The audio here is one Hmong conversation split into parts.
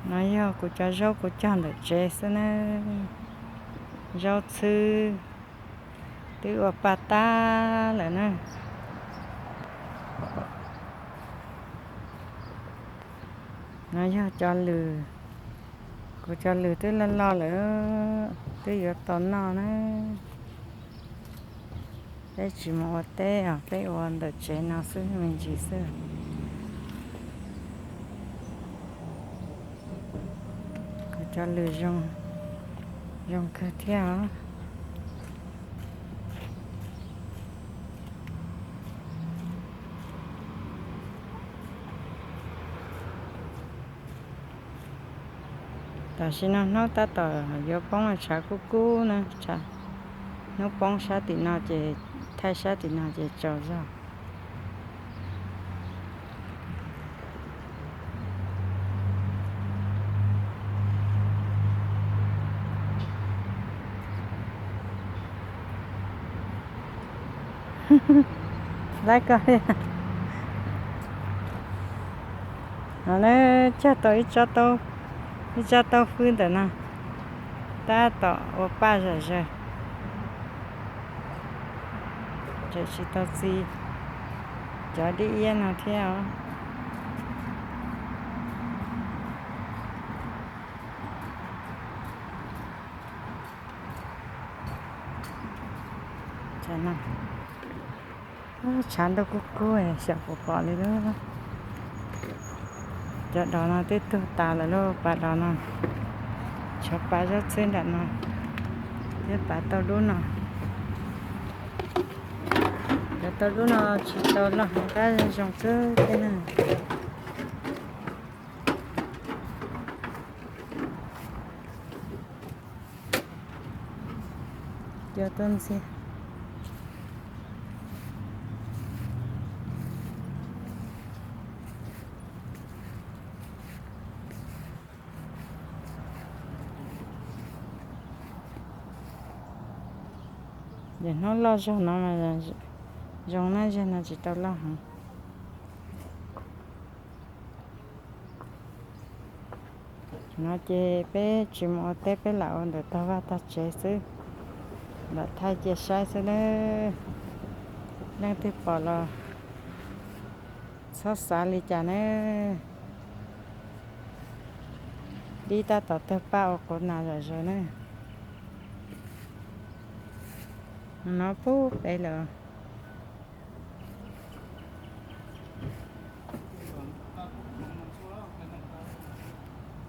No yog kuv cov zaub kuv cog ntawm tsev xwb na. Zaub txhwb twb ua paj tab lawm na. No yog cov lws, kuv cov lws twb loj loj lawm, twb yuav tau noj na. Peb tsis mus ua teb os, peb ua ntawm tsev no xwb me ntsis xwb. Kuv cov lws zoo, zoo kawg thiab os. Tam sim no hnub tab tom yuav poob, tshav kub kub na, hnub poob sab tim no ces thaij sab tim no ces tsaus zog. Laib koj li. No na, cog tau ib tsob taub, ib tsob taub hwb ntawm no, tab tom ua paj zom zaws. Tseem tsis tau txi cov dib iab no thiab os. Tshav ntuj kub kub xyaum puas pom li lauj. Cov dos no twb tuag tas lawm lauj, pas dos no. Tshuav pas zaub txhwb nram no thiab pas tauj dub no. Cov tauj dub no tsis tau loj heev, qab zoo kawg thiab na. Cov tuaj ntxiag. Ces hnub loj zog no mas zoo na, zeg no tsis tau loj heev. No ces peb tsis mus ua teb, peb lam ua ntawm tog vaj tog tsev xwb, lam thaij cia saib xwb nawb. Leej twg pom los txhob xav li cas nawb. Dib tab tom tawg paj ua quav nas zom zaws na. No pub pem lawm.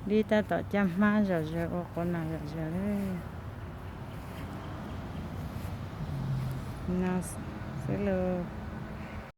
Dib tab tom caj hmab zom zaws ua quav nas zom zaws li no xwb lauj.